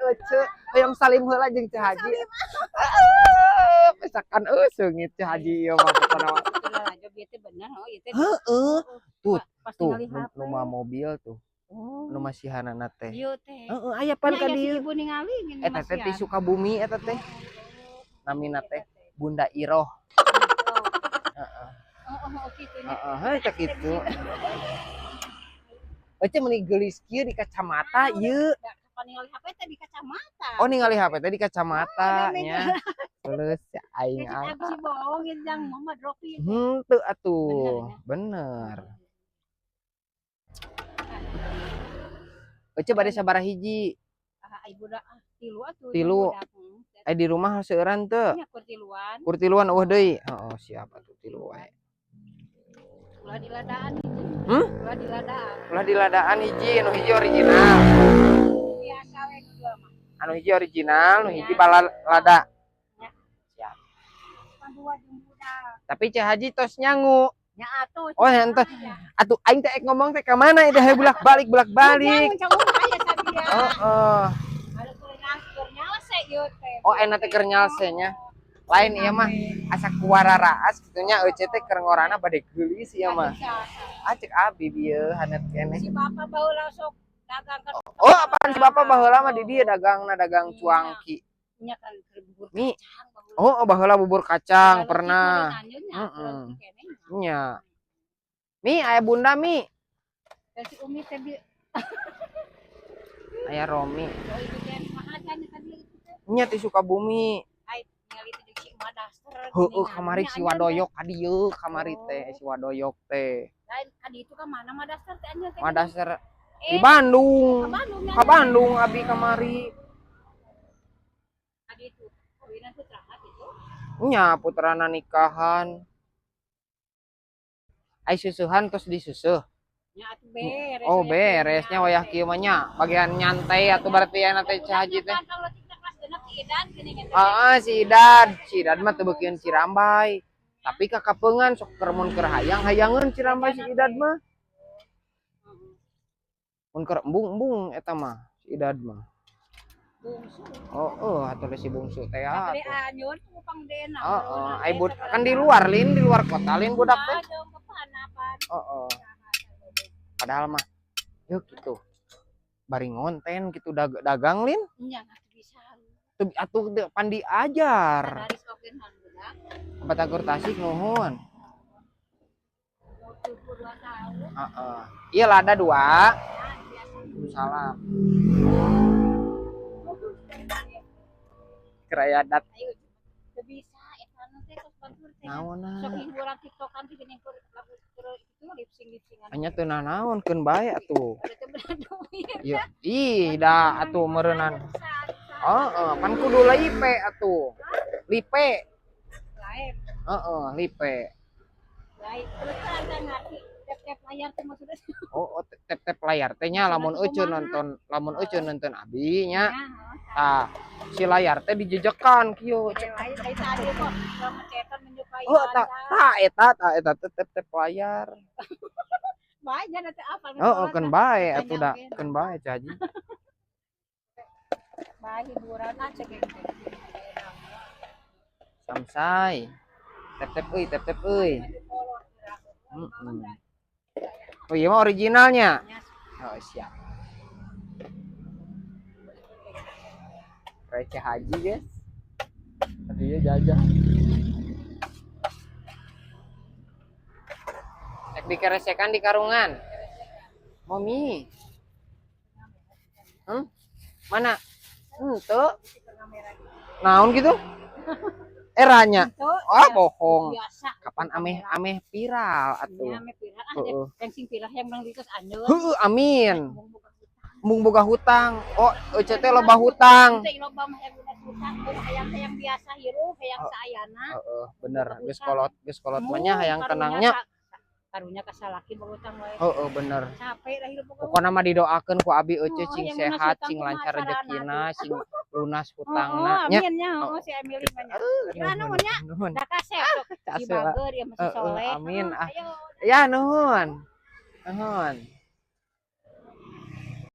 Ece. Hoyong salim heula jeung Ceu Haji. Pesakan euy seungit Ceu Haji ieu mah pokona mah. Bener, oh ieu teh. Heeh. Tuh, pas tuh ningali HP. Nu mah mobil tuh. Oh. Nu masihanana teh. Ieu teh. Heeh, aya pan ka Nya, aya si dieu. ibu ningali gini Eta teh ti masihan. Sukabumi eta teh. Namina teh Bunda Iroh. Heeh. Oh, kitu nya. Heeh, heuh cek kitu. Ece meuni geulis kieu di kacamata ieu. Da, kapan ningali HP teh di kacamata. Oh, ningali HP teh di kacamata Oh, nya. Terus aing Kayak ah. si bohong gitu jang mama dropi. Henteu atuh. Bener, Bener. Ece bade sabaraha hiji? Ah, ibu da ah, tilu atuh. Tilu. Budak. Eh di rumah seueuran teu? Nya kur tiluan. Kur tiluan eueuh deui. Heeh, siap atuh tilu wae. Ulah diladaan hiji. Hmm? Ulah diladaan. Ulah diladaan hiji, nu hiji original. Biasa we nu dua mah. Anu hiji original, nu hiji balada. Ya. Siap. Pan dua jeung budak. Tapi Ceu Haji tos nyangu. Nya atuh. Oh, henteu. Atuh aing teh ek ngomong teh ka mana itu teh bolak-balik bolak-balik. Jangan aya sabia. Heeh. Ada keur keur nyalse ieu teh. Oh, enak teh keur nyalse nya. Lain ieu mah asa kuwararaas kitu nya euceu teh keur ngorana bade geulis ieu mah. Ah cek abi bieu hanet keneh. Si bapak baheula sok dagang kan. Oh, apaan si bapak baheula mah di dieu dagangna dagang cuangki. Nya kan keur bubur Mi. kacang baheula. Oh, baheula bubur kacang Kalau pernah. cik meureun nya, Heeh. leutik keneh nya. Nya. Mi aya bunda Mi, Dan si Umi teh di aya Romi. oh itu teh mahajan tadi itu teh. Nya ti Sukabumi. Ai ningali teh jeung si Emak daster. Heueuh kamari si Wadoyok ka dieu kamari teh si Wadoyok teh. Lain ka ditu ka mana mah daster teh anjeun teh. Madaster Eh, di Bandung. Ka Bandung nya. Ka Bandung abi kamari. Ka ditu. Kawinan putrana kitu. Nya putrana nikahan. Ai susuhan tos disusuh. Nya atuh beres. Oh beresnya wayah kieu mah nya. Bagian nyantai atuh berarti aya teh Ceu Haji teh. Kan kalau kita kelas genep si Idan gini kan. Heeh si Idan, si Idan mah teu beukieun Cirambay. Tapi kakapeungan sok keur mun keur hayang hayangeun Cirambay si Idan mah. Mun keur embung-embung eta mah si Idan mah. Bungsu. Oh, oh atuh si bungsu teh Tapi atuh. anyun pangdena. Heeh, ai kan di luar lin, di luar kota lin budak teh. Heeh. Padahal mah yeuh kitu. Bari ngonten kitu dagang lin. Nya atuh bisa. Teu atuh teu pan diajar. Dari oge non budak. Batagor Tasik nuhun. Umur 72 tahun. Heeh. Ieu lada dua. Ya, biasa. Salam. Kerayadat. Ayo, teu bisa eta nu teh tos batur teh. Naonna? Sok hiburan TikTokan teh geuning keur lagu keur itu lip sync lip syngan. Anya teu nanaon keun bae atuh. Ada teh bener duit. Ieu ih da atuh meureunnan. Heeh, pan kudu lipe atuh. Lipe. Lain. Heeh, lipe. Lain. Terus kan ada ngerti tap-tap layar teh maksudnya. Oh, tap-tap layar teh nya lamun euceun nonton, lamun euceun nonton abi nya. Tah, si layar teh dijejekan kieu. Lain lain tadi kok mencetan menyukai. Oh, ta ta eta ta eta teh tap-tap layar. Bae nya teh apa? Heeh, keun bae atuh da, keun bae Ceu Haji. Bae hiburan ah cek teh. Samsai. Tap-tap euy, tap-tap euy. Oh iya mah originalnya. Oh siap. Receh haji guys. Tadinya jajan. Cek dikeresekan di karungan. Mami. Mana? Henteu. Naon gitu? Eranya. Oh, bohong. Biasa. Kapan ameh-ameh viral atuh. Ameh viral. Ah, Heeh. yang sing viral yang menang ditus anjeun. Heueuh, amin. Mung boga hutang. Oh, euceu teh loba hutang. Teh loba mah yang lunas hutang, mung hayang-hayang biasa hirup, hayang saayana. Heeh, bener. Geus kolot mah nya hayang tenangnya. Karunya ka salaki boga hutang wae. Heeh, bener. Capek lah hirup boga. Pokona mah didoakeun ku abi euceu Oh, cing yang lunas sehat, hutang cing kumaha lancar carana rezekina, tuh. sing lunas Oh, hutangna nya. amin nya, oh, si Emily mah nya. Ya nuhun nya. Nuhun. Da kasep sok si Kasep, ah. bager ya masih Heeh, soleh. amin, Heeh, ah. ayo. Ya nuhun. Nuhun.